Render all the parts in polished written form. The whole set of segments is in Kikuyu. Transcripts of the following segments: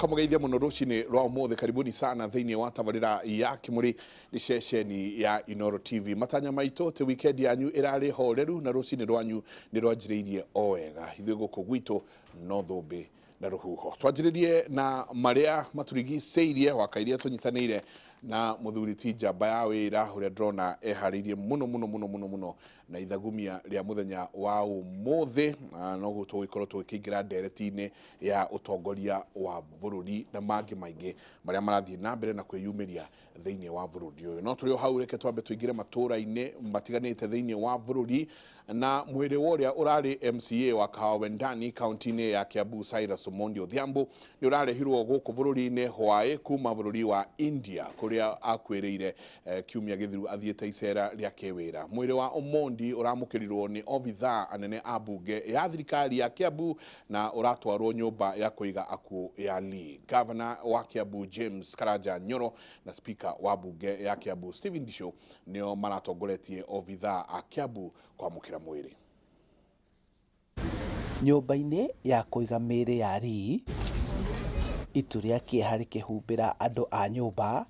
Tukamũgeithia mũno rũcinĩ rwa ũmũthĩ. Karibuni sana thĩinĩ wa tabarĩra ya Kĩmũrĩ nĩ ceceni ya Inooro TV. Matanya maitũ atĩ weekend yanyu ĩrarĩ horeru na rũcinĩ rwanyu nĩ rwanjĩrĩirie o wega. Ithuĩ gũkũ gwitũ no thũmbĩ na rũhuho. Twanjĩrĩrie na marĩa matũrigicĩirie wakairia tũnyitanĩire na mũthuri ti njamba ya wĩra ũrĩa ndĩrona eharĩirie mũno mũno mũno mũno mũno na ithagumia rĩa mũthenya wa ũmũthĩ, noguo tũgũgĩkorwo tũgĩkĩingĩra ndereti-inĩ ya ũtongoria wa bũrũri na mangĩ maingĩ marĩa marathiĩ na mbere na kwĩyumĩria thĩinĩ wa bũrũri ũyũ. No tũrĩ o hau, reke twambe tũingĩre matũũra-inĩ matiganĩte thĩinĩ wa bũrũri na mwĩrĩ wa ũrĩa ũrarĩ MCA wa Kahawa Wendani kaunti-inĩ ya Kiambu Cyrus Omondi Odhiambo nĩ ũrarehirwo gũkũ bũrũri-inĩ hwaĩ kuma bũrũri wa India kũrĩa akuĩrĩire kiumia gĩthiru athiĩte icera rĩa kĩwĩra. Mwĩrĩ wa Omondi ũramũkĩrirwo nĩ obithaa anene a mbunge ya thirikari ya Kiambu na ũratwarwo nyũmba ya kũiga akuũ ya Lee. Gavana wa Kiambu James Karanja Nyoro na speaker wa mbunge ya Kiambu Stephen Ndisho nĩo maratongoretie obithaa a Kiambu kwamũkĩra mwĩrĩ. Nyũmba-inĩ ya kũiga mĩĩrĩ ya Lee, itu rĩa kĩeha rĩkĩhumbĩra andũ a nyũmba,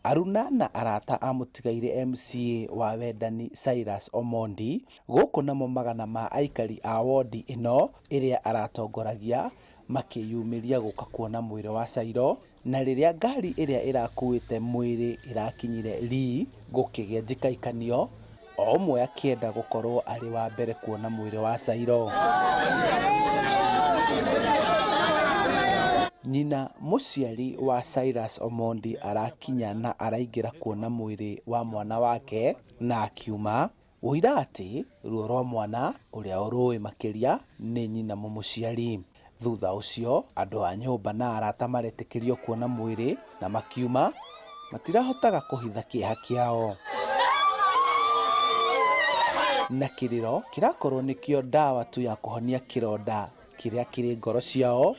aruna na arata a mũtigairĩ MCA wa Wendani Cyrus Omondi, gũkũ namo magana ma aikari a wondi ĩno ĩrĩa aratongoragia makĩyumĩria gũka kuona mwĩrĩ wa Cairo, na rĩrĩa ngari ĩrĩa ĩrakuĩte mwĩrĩ ĩrakinyire Lee gũkĩgĩa njĩkaikanio, o ũmwe akĩenda gũkorwo arĩ wa mbere kuona mwĩrĩ wa Cairo. Nyina mũciari wa Cyrus Omondi arakinya na araingĩra kuona mwĩrĩ wa mwana wake na akiuma, ũira atĩ ruo rwa mwana ũrĩa ũrũĩ makĩria nĩ nyina mũmũciari. Thutha ũcio andũ a nyũmba na arata maretĩkĩrio kuona mwĩrĩ na makiuma matirahotaga kũhitha kĩeha kĩao. Na kĩrĩro kĩrakorwo nĩkĩo ndawa tu ya kũhonia kĩronda kĩrĩa kĩrĩ ngoro ciao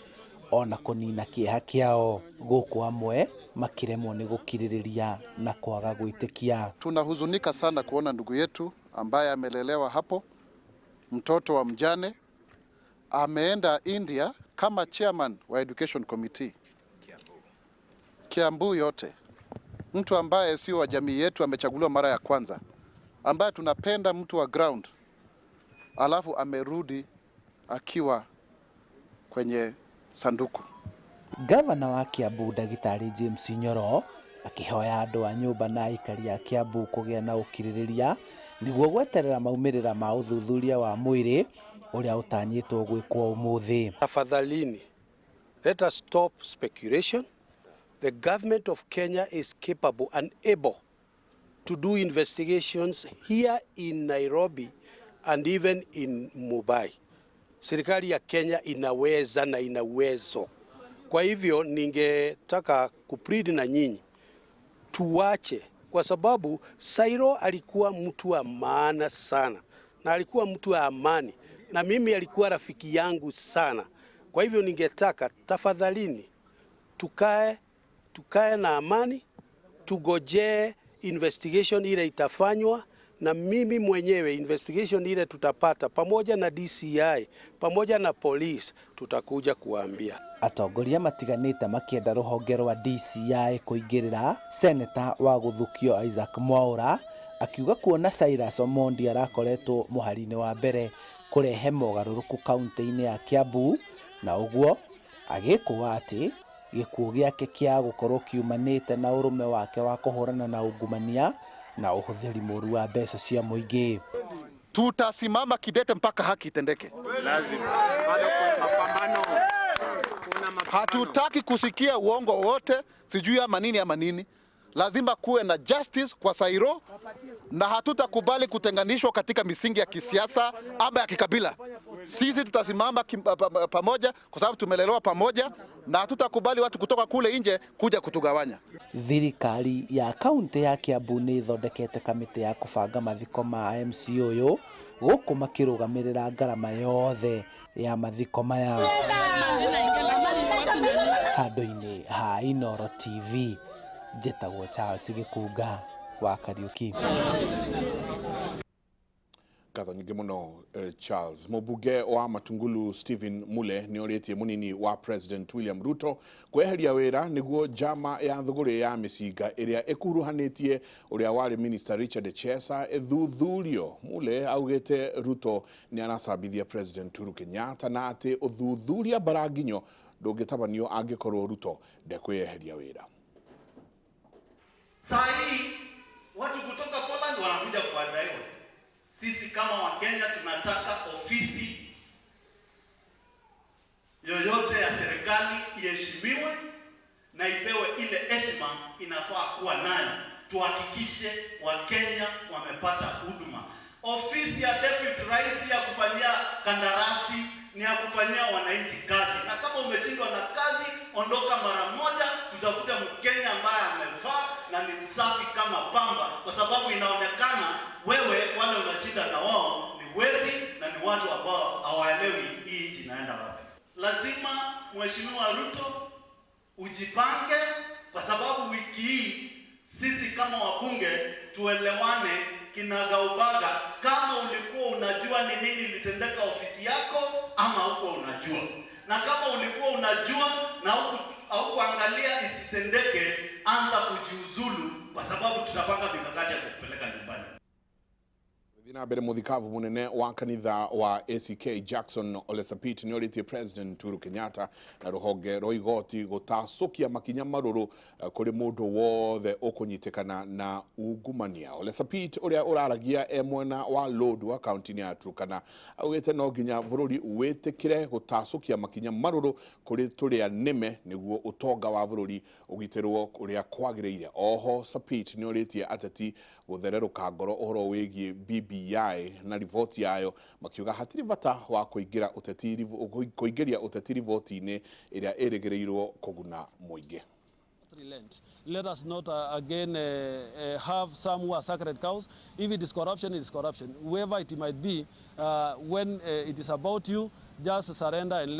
ona kũnina kĩeha kĩao, gũkũ amwe makĩremwo nĩ gũkirĩrĩria na kwaga gwĩtĩkia. Tunahuzunika sana kuona ndugu yetu ambaye amelelewa hapo, mtoto wa mjane, ameenda India kama chairman wa education committee Kiambu yote, mtu ambaye sio wa jamii yetu amechaguliwa mara ya kwanza, ambaye tunapenda mtu wa ground, alafu amerudi akiwa kwenye sanduku. Gavana wa Kiambu Ndagĩtarĩ James Nyoro akĩhoya andũ a nyũmba na aikari a Kiambu kũgĩa na ũkirĩrĩria nĩguo gweterera maumĩrĩra ma ũthuthuria wa mwĩrĩ ũrĩa ũtanyĩtwo gwĩkwo ũmũthĩ. Tafadhalini, let us stop speculation. The government of Kenya is capable and able to do investigations here in Nairobi and even in Mumbai. Serikali ya Kenya inaweza na ina uwezo. Kwa hivyo ningetaka kuplead na nyinyi tuwache, kwa sababu Sairo alikuwa mtu wa maana sana na alikuwa mtu wa amani, na mimi alikuwa rafiki yangu sana. Kwa hivyo ningetaka tafadhalini tukae na amani, tugojee investigation ile itafanywa, na mimi mwenyewe investigation ile tutapata pamoja na DCI pamoja na police, tutakuja kuambia. Atongoria matiganĩte makĩenda rũhonge rwa DCI kũingĩrĩra. Seneta wa gũthukio Isaac Mwaura akiuga kuona Cyrus Omondi arakoretwo mũhari-inĩ wa mbere kũrehe mogarũrũku kaunti-inĩ ya Kiambu, na ũguo agĩkũa atĩ gĩkuũ gĩake kĩa gũkorwo kiumanĩte na ũrũme wake wa kũhũrana na ungumania na ũhũthĩri mũru wa mbeca cia mũingĩ. Tutasimama kidete mpaka haki itendeke. Hatutaki kusikia uongo wote, sijui ama nini ama nini. Lazima kuwe na justice kwa Sairo, na hatutakubali kutenganishwa katika misingi ya kisiasa ama ya kikabila. Sisi tutasimama pamoja kwa sababu tumelelewa pamoja, na hatutakubali watu kutoka kule nje kuja kutugawanya. Thirikari ya kaunti ya Kiambu nĩ ĩthondekete kamĩtĩ ya kũbanga mathiko ma MC ũyũ, gũkũ makĩrũgamĩrĩra ngarama yothe ya mathiko maya. Handũ-inĩ ha Inooro TV, njĩtagwo Charles Gĩkunga wa Kariuki. Ngatho nyingĩ mũno, Charles. Mũmbunge wa Matungulu Stephen Mule nĩ orĩtie mũnini wa President William Ruto kweheria wĩra nĩguo njama ya thũgũrĩ ya mĩcinga ĩrĩa ĩkuruhanĩtie ũrĩa warĩ Minister Richard Echesa ĩthuthurio. Mule augĩte Ruto nĩ aracambithia President Uhuru Kenyatta na atĩ ũthuthuria mbaranginyo ndũngĩtabanio angĩkorwo Ruto ndekwĩyeheria wĩra. Saa hii watu kutoka Poland wanakuja kuadaiwa. Sisi kama Wakenya tunataka ofisi yoyote ya serikali iheshimiwe na ipewe ile heshima inafaa kuwa nayo. Tuhakikishe Wakenya wamepata huduma. Ofisi ya deputy rais ya kufanyia kandarasi ni ya kufanyia wananchi kazi, na kama umeshindwa na kazi, ondoka mara moja, tutafute Mkenya ambaye amefaa na ni msafi kama pamba, kwa sababu inaonekana wewe wale unashinda na wao ni wezi na ni watu ambao hawaelewi hii nchi inaenda wapi. Lazima Mheshimiwa Ruto ujipange, kwa sababu wiki hii sisi kama wabunge tuelewane kinagaubaga, kama ulikuwa unajua ni nini ilitendeka ofisi yako ama huko unajua, na kama ulikuwa unajua na haukuangalia isitendeke, anza kujiuzulu, kwa sababu tutapanga mikakati ya kukupeleka nyumbani. Thiĩ na mbere. Mũthikabu mũnene wa kanitha wa ACK Jackson Ole Sapit nĩ orĩtie President Uhuru Kenyatta na rũhonge rwa igoti gũtacũkia makinya marũrũ kũrĩ mũndũ wothe ũkũnyitĩkana na ungumania. Ole Sapit, ũrĩa ũraragia e mwena wa Lodwar kaunti-inĩ ya Turkana, augĩte no nginya bũrũri wĩtĩkĩre gũtacũkia makinya marũrũ kũrĩ tũrĩa nĩme nĩguo ũtonga wa bũrũri ũgitĩrwo ũrĩa kwagĩrĩire. Oho Sapit nĩ orĩtie ateti gũthererũka ngoro ũhoro wĩgiĩ BBI na riboti yayo, makiuga hatirĩ bata wa kũingĩra ũteti kũingĩria ũteti riboti-inĩ ĩrĩa ĩrĩgĩrĩirwo kũguna mũingĩ. Relent. Let us not again have some who are sacred cows. If it is corruption, it is corruption. Whoever it might be, when it is about you, just surrender and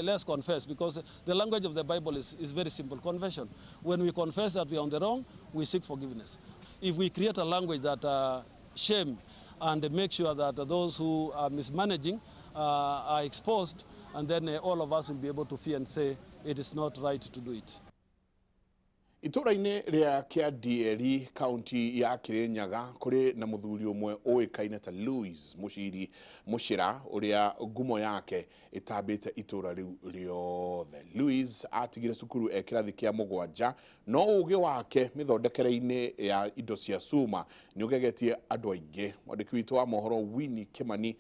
let's confess, because the language of the Bible is very simple: confession. When we confess that we are on the wrong, we seek forgiveness. If we create a language that shame and make sure that those who are mismanaging are exposed, and then all of us will be able to fear and say it is not right to do it. Itũra-inĩ rĩa Kĩandieri, kaunti ya Kĩrĩnyaga, kũrĩ na mũthuri ũmwe ũĩkaine ta Louis Mũciri Mũcĩra, ũrĩa ngumo yake ĩtambĩte itũra rĩu rĩothe. Louis atigire cukuru e kĩrathi kĩa mũgwanja, no ũgĩ wake mĩthondekere-inĩ ya indo cia cuma nĩ ũgegetie andũ aingĩ. Mwandĩki witũ wa mohoro Winnie Kimani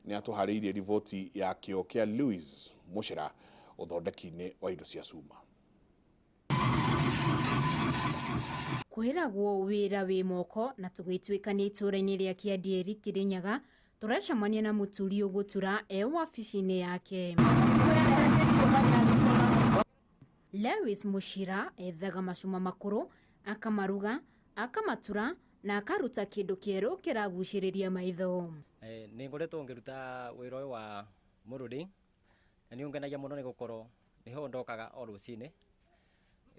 nĩ atũharĩirie riboti ya kĩo kĩa Louis Mũcĩra ũthondeki-inĩ wa indo cia cuma. Kwĩragwo wĩra wĩ moko, na tũgĩtuĩkania itũũra-inĩ rĩa Kĩandieri, Kĩrĩnyaga, tũracemania na mũturi ũgũtura e wabici-inĩ yake. Lewis Mũcira ethaga macuma makũrũ, akamaruga, akamatura na akaruta kĩndũ kĩerũ kĩragucĩrĩria maitho. Nĩ ngoretwo ngĩruta wĩra ũyũ wa mũrũri na nĩ ũngenagia mũno nĩ gũkorwo nĩho ndokaga o rũcinĩ.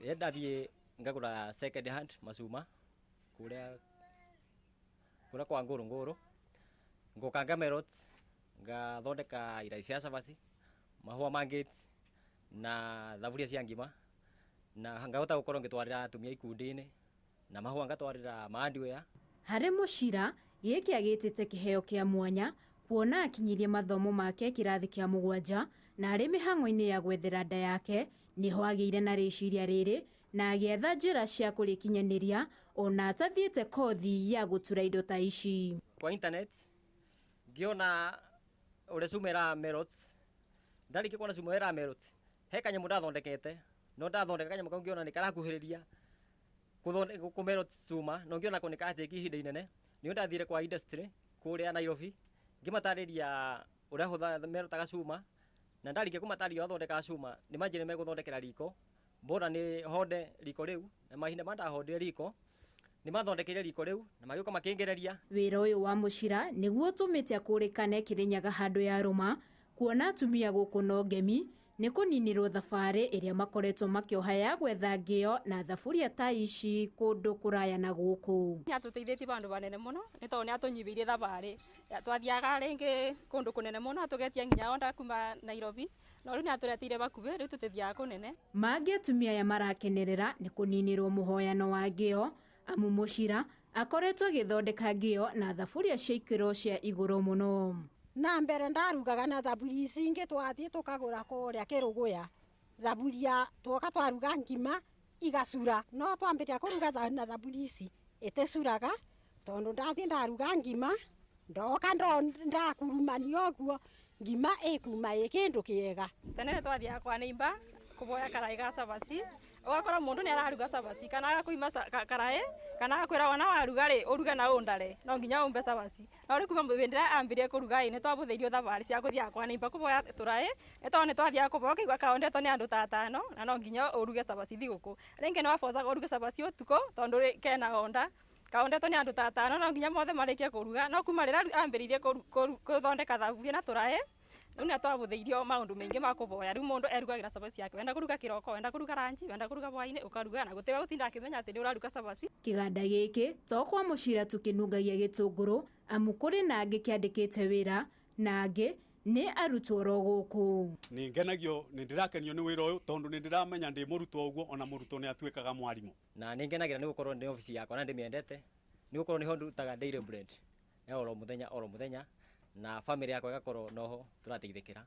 Rĩrĩa ndathiĩ ngagũra second hand macuma kũrĩa kwa ngũrũ ngũrũ, ngoka ngamerot, ngathondeka irai cia cabaci, mahũa ma gate na thaburia cia ngima, na ngahota gũkorwo ngĩtwarĩra atumia ikundi-inĩ, na mahũa ngatwarĩra ma hardware. Harĩ Mũcira, gĩkĩ agĩtĩte kĩheo kĩa mwanya, kuona akinyirie mathomo make kĩrathi kĩa mũgwanja, na arĩ mĩhang'o-inĩ ya gwethera nda yake nĩho agĩire na rĩciria rĩrĩ na agĩetha njĩra cia kũrĩkinyanĩria ona atathiĩte kothi ya gũtura indo ta ici. Kwa internet ngĩona ũrĩa cuma ĩra melt. Ndarĩkia kuona cuma ĩra melt, he kanyamũ ndathondekete, no ndathondeka kanyamũ kau ngĩona nĩ karakuhĩrĩria kũmelt cuma, no ngĩona ko nĩ karatĩki ihinda inene. Nĩo ndathire kwa industry kũrĩa Nairobi, ngĩmatarĩria ũrĩa merotaga cuma, na ndarĩkia kũmatarĩria ũrĩa thondekaga cuma, nĩ manjĩrire megũthondekera riko bora nĩ honde riko rĩu, na mahinda ma ndahondire riko nĩ mathondekeire riko rĩu na magĩũka makĩngereria. Wĩra ũyũ wa Mũcira nĩguo ũtũmĩte akũrĩkane Kĩrĩnyaga handũ ya rũma, kuona atumia gũkũ no ngemi Nĩ kũninirwo thabarĩ ĩrĩa makoretwo makĩoha ya gwetha ngĩo na thaburia ta ici kũndũ kũraya na gũkũ. Nĩ atũteithĩtie bandũ banene mũno nĩ tondũ nĩ atũnyibĩirie thabarĩ. Twathiaga rĩngĩ kũndũ kũnene mũno tũgetia nginya onda kuma Nairobi, no rĩu nĩ atũreteire bakuhĩ, rĩu tũtithiaga kũnene. Mangĩ atumia aya marakenerera nĩ kũninirwo mũhoyano wa ngĩo, amu Mũcira akoretwo agĩthondeka ngĩo na thaburia cia ikĩro cia igũrũ mũno. Na mbere ndarugaga na thaburia ici ingĩ twathiĩ tũkagũra kũrĩa Kĩrũgũya, thaburia twoka twaruga ngima igacura, no twambĩrĩria kũruga na thaburia ici ĩtĩcuraga, tondũ ndathiĩ ndaruga ngima ndoka ndakurumania ũguo ngima ĩkuma ĩ kĩndũ kĩega. Tene nĩ twathiaga kwa neighbor kũboya karaĩ ga cabaci, ũgakora mũndũ nĩ araruga cabaci kana agakuima karaĩ kana agakwĩra wona waruga rĩ ũruge na ũndare, no nginya ũmbe cabaci. No rĩu kuma hĩndĩ ĩrĩa ambirie kũruga ĩ nĩ twabũthĩirio thabarĩ cia gũthiaga kwa neighbor kũboya tũraĩ, nĩ tondũ nĩ twathiaga kũboya ũkaigua kaondetwo nĩ andũ ta atano na no nginya ũruge cabaci thigũkũ. Rĩngĩ nĩ wabocaga ũruge cabaci ũtukũ tondũ kena onda kaondetwo nĩ andũ ta atano no nginya mothe marĩkie kũruga. No kuma rĩrĩa ambĩrĩirie gũthondeka thaburia na tũraĩ, rĩu nĩ twabũthĩirio maũndũ maingĩ ma kũboya. Rĩu mũndũ erugagĩra cabaci yake, wenda kũruga kĩroko, wenda kũruga ranji, wenda kũruga hwaĩ-inĩ ũkaruga, na gũtiga gũtinda akĩmenya atĩ nĩ ũraruga cabaci. Kĩganda gĩkĩ to kwa Mũcira tu kĩnungagia gĩtũngũrũ, amu kũrĩ na angĩ kĩandĩkĩte wĩra na angĩ nĩ arutwo oro gũkũ. Nĩ ngenagio, nĩ ndĩrakenio nĩ wĩra ũyũ tondũ nĩ ndĩramenya ndĩ mũrutwo ũguo ona mũrutwo nĩ atuĩkaga mwarimũ. Na nĩ ngenagĩra nĩ gũkorwo nĩ obici yakwa na ndĩmĩendete, nĩ gũkorwo nĩho ndutaga daily bread ya oro mũthenya oro mũthenya, na family yakwa ĩgakorwo noho tũrateithĩkĩra,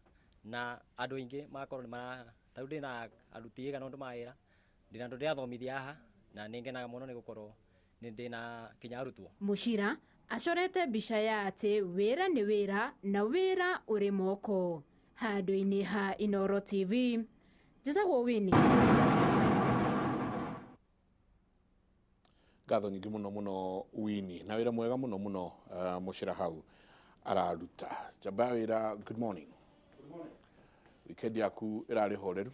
na andũ aingĩ magakorwo nĩ mara, ta rĩu ndĩna aruti aigana ũndũ ma wĩra, ndĩna andũ ndĩrathomithia haha, na nĩ ngenaga mũno nĩ gũkorwo nĩ ndĩna kinya arutwo. Mũcira acorete mbica ya atĩ wĩra nĩ wĩra na wĩra ũrĩ moko. Handũ-inĩ ha Inooro TV, njĩtagwo Winnie. Ngatho nyingĩ mũno mũno Winnie, na wĩra mwega mũno mũno Mũcira hau araruta. Njamba ya wĩra, good morning. Good morning. Weekend yaku ĩrarĩ horeru?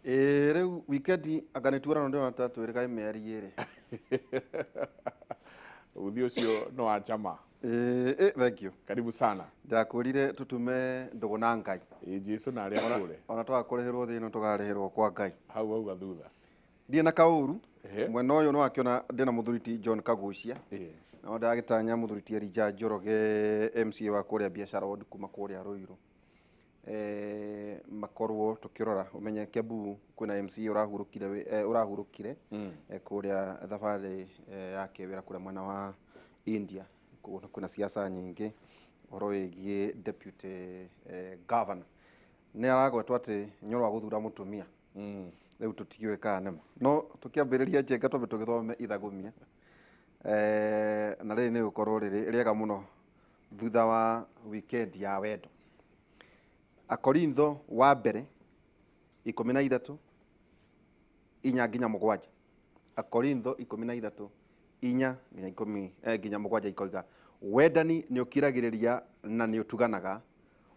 Ĩĩ, rĩu weekend anga nĩ tuorano ndĩrona ta twĩrĩga mĩeri ĩrĩ. Uthi ũcio no wa chama. Ĩĩ, thank you. Karibu sana. Ndakwĩrire tũtume ndũgũ na Ngai. Ĩĩ, Jesu na arĩa akũre. Ona twaga kũrĩhĩrwo thĩ ĩno tũkarĩhĩrwo kwa Ngai. Hau auga thutha. Ndirĩ na kaũru. Mwena ũyũ nĩ wakĩona ndĩna mũthuri ti John Kagucia. Na ndagĩtanya mũthuri ti Elijah Njoroge MCA wa kũrĩa Biashara Ward kuma kũrĩa Ruiru. Makorwo tukirora umenye Kiambu kwina MCA urahurukire urahurukire kuria thabarĩ yake wĩra kuria mwena wa India. Kwina siasa nyingĩ ũhoro wĩgiĩ deputy governor nĩ aragwetwo atĩ Nyoro agũthura mũtumia. Rĩu tũtiũĩ kana nĩma, no tũkĩambĩrĩria njenga twambe tũgĩthome ithagumia na rĩrĩ nĩ gũkorwo rĩrĩ rĩega mũno thutha wa weekend ya wendo. Akorintho wa mbere 13 4 nginya 7. Akorintho 13 4 nginya 10 nginya 7 ikoiga wendani nĩ ũkiragĩrĩria na nĩ ũtuganaga,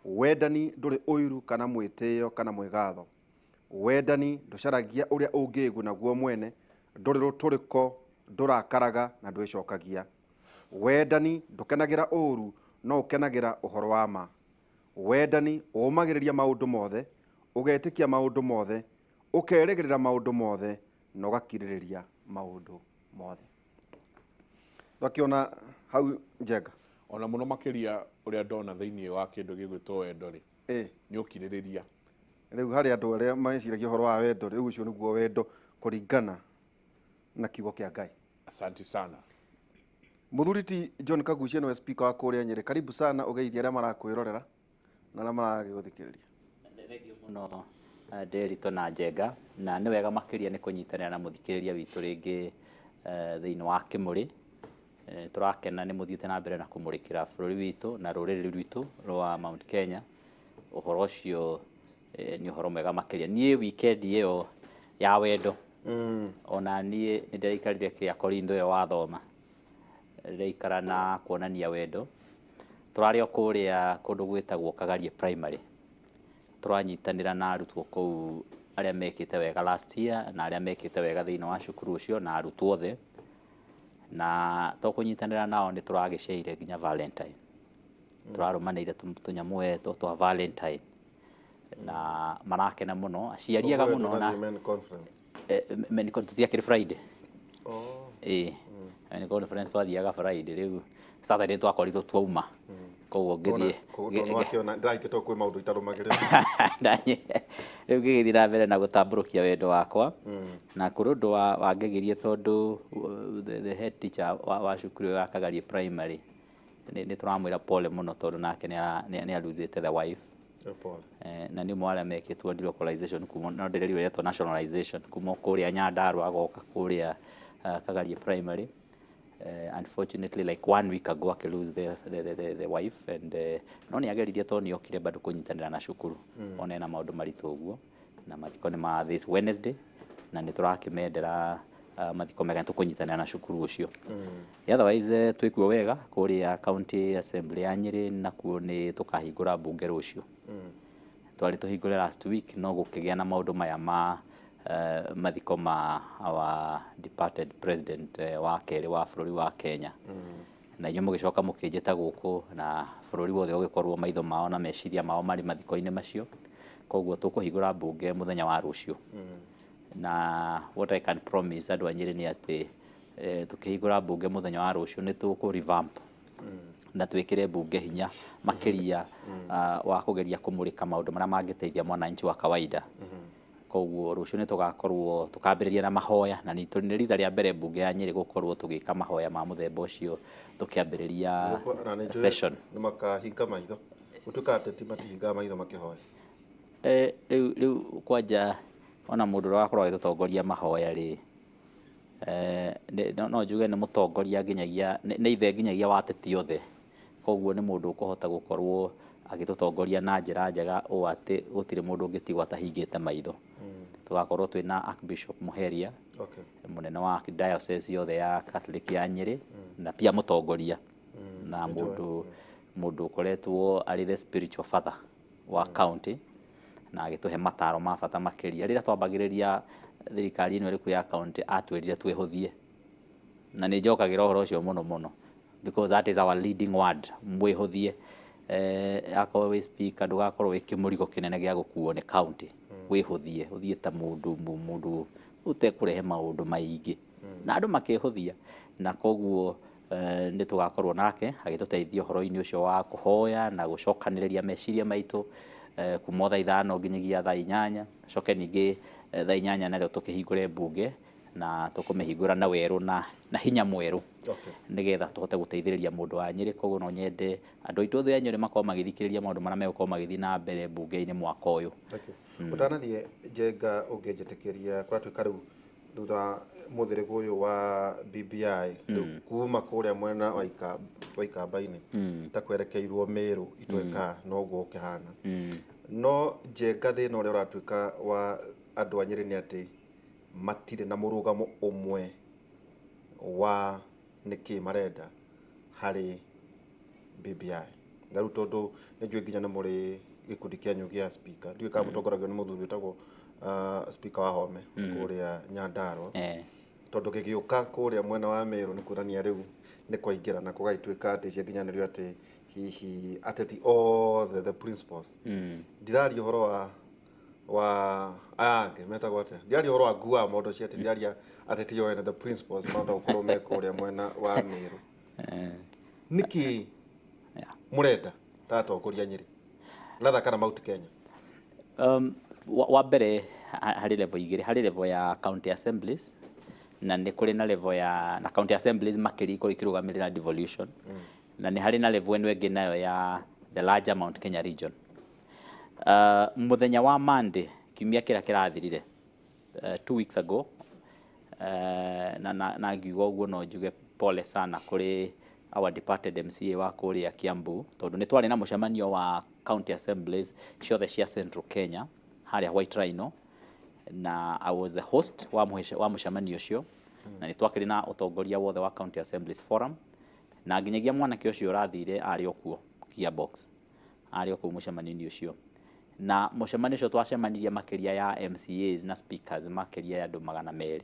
wendani ndũrĩ ũiru kana mwĩtĩo kana mwĩgatho, wendani ndũcaragia ũrĩa ũngĩĩguna guo mwene, ndũrĩ rũtũrĩko, ndũrakaraga na ndwĩcokagia, wendani ndũkenagĩra ũũru no ũkenagĩra ũhoro wa ma, wendani ũũmagĩrĩria maũndũ mothe, ũgetĩkia maũndũ mothe, ũkerĩgĩrĩra maũndũ mothe na ũgakirĩrĩria maũndũ mothe. Twakiona hau njenga ona mũno makĩria ũrĩa ndona thĩinĩ wa kĩndũ gĩgwĩtwo wendo rĩ, nĩ ũkirĩrĩria. Rĩu harĩ andũ arĩa meciragia ũhoro wa wendo, rĩu ũcio nĩguo wendo kũringana na kiugo kĩa Ngai. Asante sana. Mũthuri ti John Kaguchia nĩwe speaker wa kũrĩa Nyĩrĩ. Karibu sana ũgeithie arĩa marakwĩrorera na arĩa maragĩgũthikĩrĩria. Thengiũ mũno Nderitu na Njenga, na nĩ wega makĩria nĩ kũnyitanĩra na mũthikĩrĩria witũ rĩngĩ thĩinĩ wa Kĩmũrĩ. Tũrakena nĩ mũthiĩte na mbere na kũmũrĩkĩra bũrũri witũ na rũrĩrĩ rwitũ rwa Mount Kenya. Ũhoro ũcio nĩ ũhoro mwega makĩria. Niĩ weekend ĩyo ya wendo ona niĩ nĩ ndĩraikarire kĩa Korintho ĩyo wathoma, ndĩraikara na kuonania wendo. Tũrarĩ o kũrĩa kũndũ gwĩtagwo Kagarie Primary, tũranyitanĩra na arutwo kũu arĩa mekĩte wega last year na arĩa mekĩte wega thĩinĩ wa cukuru ũcio na arutwo othe, na to kũnyitanĩra nao nĩ tũragĩceire nginya Valentine. Tũrarũmanĩire tũnyamũ we twa Valentine Na marakena mũno, aciari ega Ũguo mũno na ndũnathiĩ men conference? Men tũtiakĩrĩ Friday. Oh. Ĩĩ, men conference twathiaga Friday, rĩu Saturday twakorirwo twauma, koguo ngĩthiĩ. Tondũ wakĩona ndĩrahĩtĩtwo kwĩ maũndũ itarũmagĩrĩra. Rĩu ngĩgĩthiĩ na mbere na gũtambũrũkia wendo wakwa, na kũrĩ ũndũ wangegirie tondũ the head teacher wa cukuru ĩyo ya Kagarie Primary nĩ tũramwĩra pole mũno tondũ nake nĩ aluzĩte the wife. Pole. Na nĩ ũmwe wa arĩa mekĩtwo delocalization kuma, no ndĩrerirwo ĩretwo nationalization, kuma kũrĩa Nyandarua agoka kũrĩa Kagarie Primary. Unfortunately, like one week ago akĩ lose the wife and no nĩ ageririe tondũ nĩ okire bado kũnyitanĩra na cukuru ona ena maũndũ maritũ ũguo. Na mathiko nĩ ma this Wednesday na nĩ tũrakĩmendera mathiko mega, nĩ tũkũnyitanĩra na cukuru ũcio. Otherwise, twĩkuo wega kũrĩa County Assembly ya Nyĩrĩ, nakuo nĩ tũkahingũra mbunge rũciũ. Twarĩ tũhingũre last week no gũkĩgĩa na maũndũ maya ma mathiko ma our departed president wa kerĩ wa bũrũri wa Kenya, na inyuĩ mũgĩcoka mũkĩnjĩta gũkũ na bũrũri wothe ũgĩkorwo maitho mao na meciria mao marĩ mathiko-inĩ macio. Koguo tũkũhingũra mbunge mũthenya wa rũciũ, na what I can promise andũ a Nyĩrĩ nĩ atĩ tũkĩhingũra mbunge mũthenya wa rũciũ nĩ tũkũ revamp na twĩkĩre mbunge hinya makĩria wa kũgeria kũmũrĩka maũndũ marĩa mangĩteithia mwananchi wa kawaida. Koguo rũciũ nĩ tũgakorwo tũkambĩrĩria na mahoya, na nĩ rita rĩa mbere mbunge ya Nyĩrĩ gũkorwo tũgĩka mahoya ma mũthemba ũcio tũkĩambĩrĩria Na nĩ njũĩ session. Nĩ makahinga maitho, gũtuĩka ateti matihingaga maitho makĩhoya. Rĩu kwanja ona mũndũ ũrĩa wakorwo agĩtũtongoria mahoya rĩ, no njuge nĩ mũtongoria nginyagia nĩ ithe nginyagia wa ateti othe. Koguo nĩ mũndũ ũkũhota gũkorwo agĩtũtongoria na njĩra njega ũũ atĩ gũtirĩ mũndũ ũngĩtigwo atahingĩte maitho. Tũgakorwo twĩna Archbishop Muheria, mũnene wa diocese yothe ya Catholic ya Nyĩrĩ, na pia mũtongoria na mũndũ ũkoretwo arĩ the spiritual father wa county na agĩtũhe mataro ma bata makĩria. Rĩrĩa twambagĩrĩria thirikari ĩno ĩrĩkuo ya county, atwĩrire twĩhũthie, na nĩ njokagĩra ũhoro ũcio mũno mũno because that is our leading word, mwĩhũthie. Akorwo wĩ speaker, ndũgakorwo wĩ kĩmũrigo kĩnene gĩa gũkuo nĩ county. Wĩhũthie, ũthiĩ ta mũndũ ũtekũrehe maũndũ maingĩ, na andũ makĩhũthia. Na koguo nĩ tũgakorwo nake agĩtũteithia ũhoro-inĩ ũcio wa kũhoya na gũcokanĩrĩria meciria maitũ kuma o thaa 5 nginyagia thaa 8. Coke ningĩ thaa 8 narĩo tũkĩhingũre mbunge, na tũkũmĩhingũra na werũ na hinya mwerũ nĩgetha tũhote gũteithĩrĩria mũndũ wa Nyĩrĩ. Koguo no nyende andũ aitũ othe a Nyĩrĩ makorwo magĩthikĩrĩria maũndũ marĩa megũkorwo magĩthiĩ na mbere mbunge-inĩ mwaka ũyũ. Thank you. Ũtanathiĩ, Njenga, ũngĩnjĩtĩkĩria, kũratuĩka rĩu thutha wa mũthĩrĩgo ũyũ wa BBI rĩu kuma kũrĩa mwena wa Ikamba-inĩ ta kwerekeirwo Mĩrũ itweka noguo ũkĩhana, no Njenga, thĩna ũrĩa ũratuĩka wa andũ a Nyĩrĩ nĩ atĩ matirĩ na mũrũgamo ũmwe wa nĩkĩ marenda harĩ BBI. Na rĩu tondũ nĩ njũĩ nginya nĩ mũrĩ gĩkundi kĩanyu gĩa speaker, ndiũĩ kana mũtongoragio nĩ mũthuri wĩtagwo speaker wa Home kũrĩa Nyandarua, tondũ gĩgĩũka kũrĩa mwena wa Meru nĩ kuonania rĩu nĩ kwaingĩra na kũgagĩtuĩka atĩ ciakinyanĩrio atĩ hihi ateti othe, the principals, ndiraria ũhoro wa aya angĩ metagwo atĩa, ndiraria ũhoro wa ngua mondo cia atĩ, ndiraria ateti o ene, the principals mahota gũkorwo me kũrĩa mwena wa Meru. Nĩkĩ mũrenda ta atongoria Nyĩrĩ latha kana Mount Kenya? Wa mbere, harĩ level igĩrĩ: harĩ level ya county assemblies na nĩ kũrĩ na level ya na county assemblies makĩria ikorwo ikĩrũgamĩrĩra devolution, na nĩ harĩ na level ĩno ĩngĩ nayo ya the larger Mount Kenya region. Mũthenya wa Monday kiumia kĩrĩa kĩrathirire, 2 weeks ago, na ngiuga ũguo no njuge pole sana kũrĩ our departed MCA wa kũrĩa Kiambu, tondũ nĩ twarĩ na mũcemanio wa county assemblies ciothe cia Central Kenya harĩa White Rhino, na I was the host wa mũcemanio ũcio, na nĩ twakĩrĩ na ũtongoria wothe wa County Assemblies Forum, na nginyagia mwanake ũcio ũrathire arĩ o kuo, Gearbox arĩ o kũu mũcemanio-inĩ ũcio. Na mũcemanio ũcio twacemanirie makĩria ya MCAs na speakers makĩria ya andũ 200,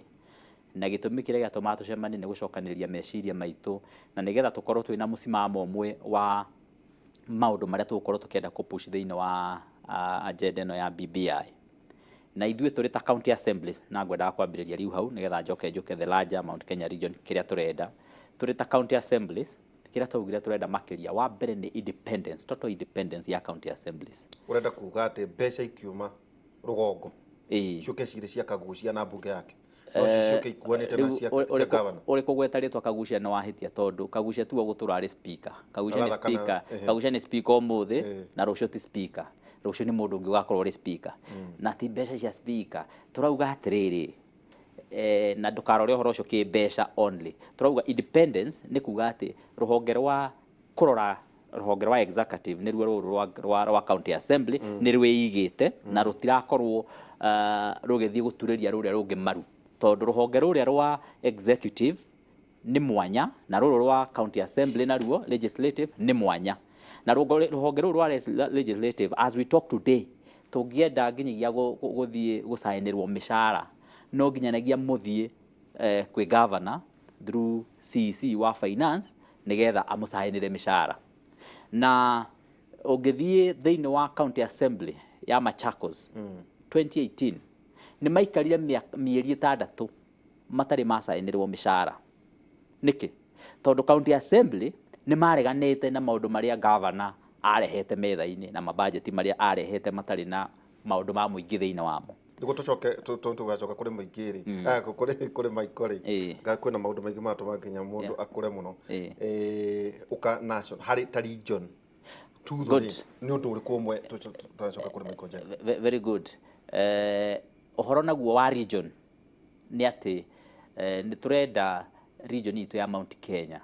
na gĩtũmi kĩrĩa gĩatũmaga tũcemanie nĩ gũcokanĩrĩria meciria maitũ na nĩgetha tũkorwo twĩna mũsimamo ũmwe wa maũndũ marĩa tũgũkorwo tũkĩenda kũpush thĩinĩ wa agenda ĩno ya BBI. Na ithuĩ tũrĩ ta county assemblies, na ngwendaga kwambĩrĩria rĩu hau nĩgetha njoke njũke the larger Mount Kenya region kĩrĩa tũrenda. Tũrĩ ta county assemblies, kĩrĩa twaugire tũrenda makĩria, wa mbere nĩ independence, total independence ya county assemblies. Ũrenda kuga atĩ mbeca ikiuma rũgongo Ĩĩ. ciũke cirĩ cia Kagucia na mbunge yake, no cicoke ikuanĩte na Rĩu cia cia gavana? Ũrĩ kũgweta rĩtwa Kagucia nĩ wahĩtia, tondũ Kagucia tiwe gũtũra arĩ speaker. Kagucia nĩ Agatha kana- speaker. Kagucia nĩ speaker ũmũthĩ na rũciũ ti speaker, rũciũ nĩ mũndũ ũngĩ ũgakorwo ũrĩ speaker. Na ti mbeca cia speaker tũrauga atĩrĩrĩ, na ndũkarore ũhoro ũcio kĩmbeca only. Tũrauga independence nĩ kuga atĩ rũhonge rwa kũrora, rũhonge rwa executive, nĩruo rũrũ rwa county assembly, nĩ rwĩigĩte na rũtirakorwo rũgĩthiĩ gũturĩria rũrĩa rũngĩ maru, tondũ rũhonge rũrĩa rwa executive nĩ mwanya na rũrũ rwa county assembly naruo legislative nĩ mwanya. Na rũhonge rũrũ rwa legislative, as we talk today, tũngĩenda nginyagia gũthiĩ gũcainĩrwo mĩcara, no nginyanagia mũthiĩ kwĩ governor through CEC wa finance nĩgetha amũcainĩre mĩcara. Na ũngĩthiĩ thĩinĩ wa county assembly ya Machakos 2018, nĩ maikarire mĩeri 6 matarĩ macainĩrwo mĩcara. Nĩkĩ? Tondũ county assembly nĩ mareganĩte na maũndũ marĩa governor arehete metha-inĩ na mabajeti marĩa arehete matarĩ na maũndũ ma mũingĩ thĩinĩ wamo. Nĩguo tũcoke tũgacoka kũrĩ mũingĩ rĩ, kũrĩ Michael rĩ, kwĩna maũndũ maingĩ maratũma nginya mũndũ akũre mũno. Ũka national harĩ ta region tutho rĩ, nĩ ũndũ ũrĩkũ ũmwe tũgacoka kũrĩ Michael Njenga? Very good. Ũhoro naguo wa region nĩ atĩ nĩ tũrenda region itũ ya Mount Kenya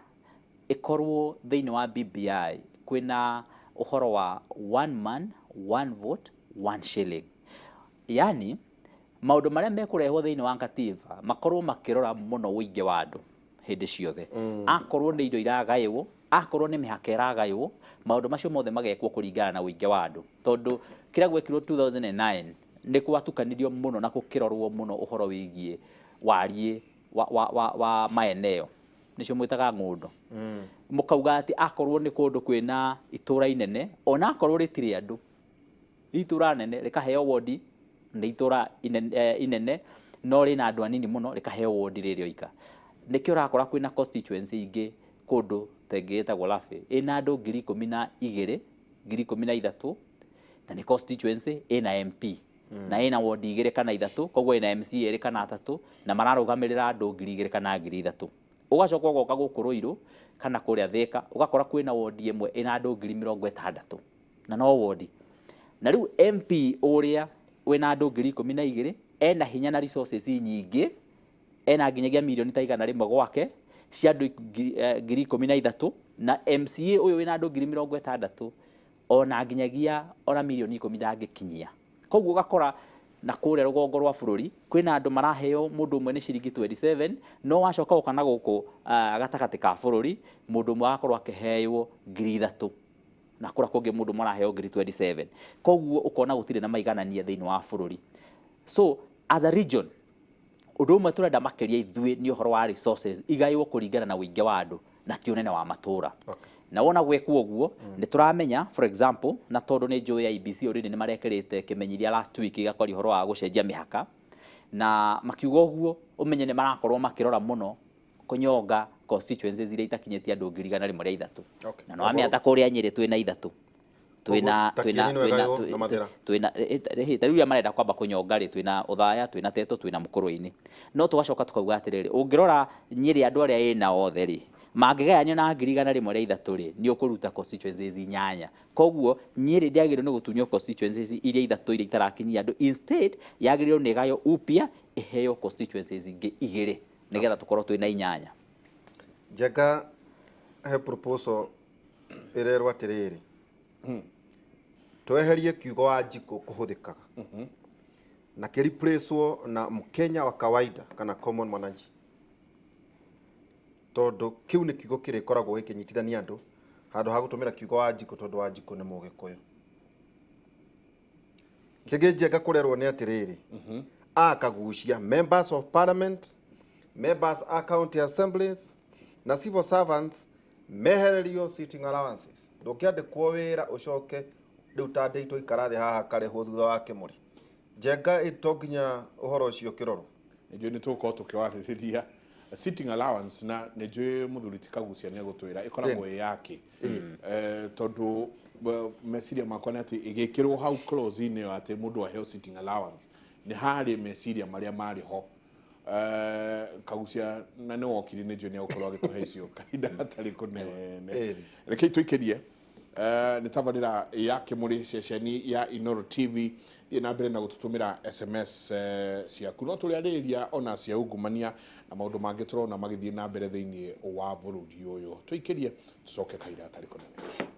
ĩkorwo thĩinĩ wa BBI kwĩna ũhoro wa one man, one vote, one shilling, yani maũndũ marĩa mekũrehwo thĩinĩ wa katiba makorwo makĩrora mũno ũingĩ wa andũ hĩndĩ ciothe. Akorwo nĩ indo iragaywo, akorwo nĩ mĩhaka ĩragaywo, maũndũ macio mothe magekwo kũringana na ũingĩ wa andũ, tondũ kĩrĩa gwekirwo 2009 nĩ gwatukanirio mũno na gũkĩrorwo mũno ũhoro wĩgiĩ wariĩ wa maeneo, nĩcio mwĩtaga ng'ũndũ. Mũkauga atĩ akorwo nĩ kũndũ kwĩna itũra inene, ona akorwo rĩtirĩ andũ, itũra nene rĩkaheo wodi, nĩ itũra inene no rĩna andũ anini mũno, rĩkaheo wodi rĩrĩ oika. Nĩkĩo ũrakora kwĩna constituency ingĩ kũndũ ta ĩngĩ ĩtagwo Lafe ĩna andũ 12,000, 13,000, na nĩ constituency ĩna MP na ĩna wodi 2 kana 3, koguo ĩna MC 2 kana 3, na mararũgamĩrĩra andũ 2,000 kana 3,000. Ũgacoka ũgoka gũkũ Ruiru kana kũrĩa Thika, ũgakora kwĩna wodi ĩmwe ĩna andũ 60,000, na no wodi. Na rĩu MP ũrĩa wĩna andũ 12,000 ena hinya na resources nyingĩ, ena nginyagia mirioni ta 100 gwake cia andũ 13,000, na MCA ũyũ wĩna andũ 60,000 ona nginyagia ona mirioni 10 ndangĩkinyia. Koguo ũgakora na kũrĩa rũgongo rwa bũrũri kwĩna andũ maraheo mũndũ ũmwe nĩ ciringi 27, no wacoka ũka na gũkũ gatagatĩ ka bũrũri mũndũ ũmwe agakorwo akĩheo 3,000, na kũrĩa kũngĩ mũndũ ũmwe araheo 27,000. Koguo ũkona gũtirĩ na maiganania thĩinĩ wa bũrũri. So as a region, ũndũ ũmwe tũrenda makĩria ithuĩ nĩ ũhoro wa resources igaywo kũringana na ũingĩ wa andũ na ti ũnene wa matũra. Na wona gwekwo ũguo, nĩ tũramenya, for example, na tondũ nĩ njũĩ IEBC already nĩ marekĩrĩte kĩmenyithia last week gĩakwaria ũhoro wa gũcenjia mĩhaka, na makiuga ũguo ũmenye nĩ marakorwo makĩrora mũno kũnyonga constituencies iria itakinyĩtie andũ 103,000. Na no wamenya ta kũrĩa Nyĩrĩ twĩna 3, twĩna Ta twĩna Kieni no twĩna ĩgaywo na Mathĩra. Twĩna ta rĩu iria marenda kwamba kũnyonga rĩ, twĩna Othaya, twĩna Teto, twĩna Mũkũrwe-inĩ. No tũgacoka tukauga atĩrĩrĩ, ũngĩrora Nyĩrĩ andũ arĩa ĩna othe rĩ, mangĩgayanio na 103,000 rĩ, nĩ ũkũruta constituencies 8. Koguo Nyĩrĩ ndĩagĩrĩirwo nĩ gũtunywo constituencies iria 3 iria itarakinyia andũ, instead yagĩrĩirwo nĩ ĩgaywo upya ĩheo constituencies ingĩ 2 nĩgetha tũkorwo twĩna 8. Njenga, he proposal ĩrerwo atĩrĩrĩ, tweherie kiugo Wanjikũ kũhũthĩkaga na kĩ-replacewo na Mkenya wa kawaida kana common mwananchi, tondũ kĩu nĩ kiugo kĩrĩkoragwo gĩkĩnyitithania andũ handũ ha gũtũmĩra kiugo Wanjikũ, tondũ Wanjikũ nĩ Mũgĩkũyũ. Kĩngĩ Njenga kũrerwo nĩ atĩrĩrĩ, akagucia members of parliament, members a county assemblies na civil servants mehererio sitting allowances. Ndũngĩandĩkwo wĩra ũcoke Rĩu ta Ndĩritũ aikara thĩ haha akarĩhwo thutha wa Kĩmũrĩ. Njenga ĩ to nginya ũhoro ũcio ũkĩrorwo? Nĩnjũĩ nĩ tũgũkorwo tũkĩwarĩrĩria sitting allowance na nĩnjũĩ mũthuri ti Kagucia nĩ egũtwĩra ĩkoragwo ĩ yake. Tondũ meciria makwa nĩ atĩ ĩgĩkĩrwo hau clause-inĩ ĩyo atĩ mũndũ aheo sitting allowance nĩ harĩ meciria marĩa marĩ ho. Kagucia na nĩ wokiri nĩ njũĩ nĩ egũkorwo agĩtũhe icio kahinda gatarĩ kũnene. Rekei tũikĩrie. Nĩ tabarĩra ya Kĩmũrĩ ceceni ya Inooro TV. Thiĩ na mbere na gũtũtũmĩra SMS ciaku, no tũrĩarĩrĩria ona cia ungumania na maũndũ mangĩ tũrona magĩthiĩ na mbere thĩinĩ wa bũrũri ũyũ. Tũikĩrie tũcoke kahinda gatarĩ kũnene.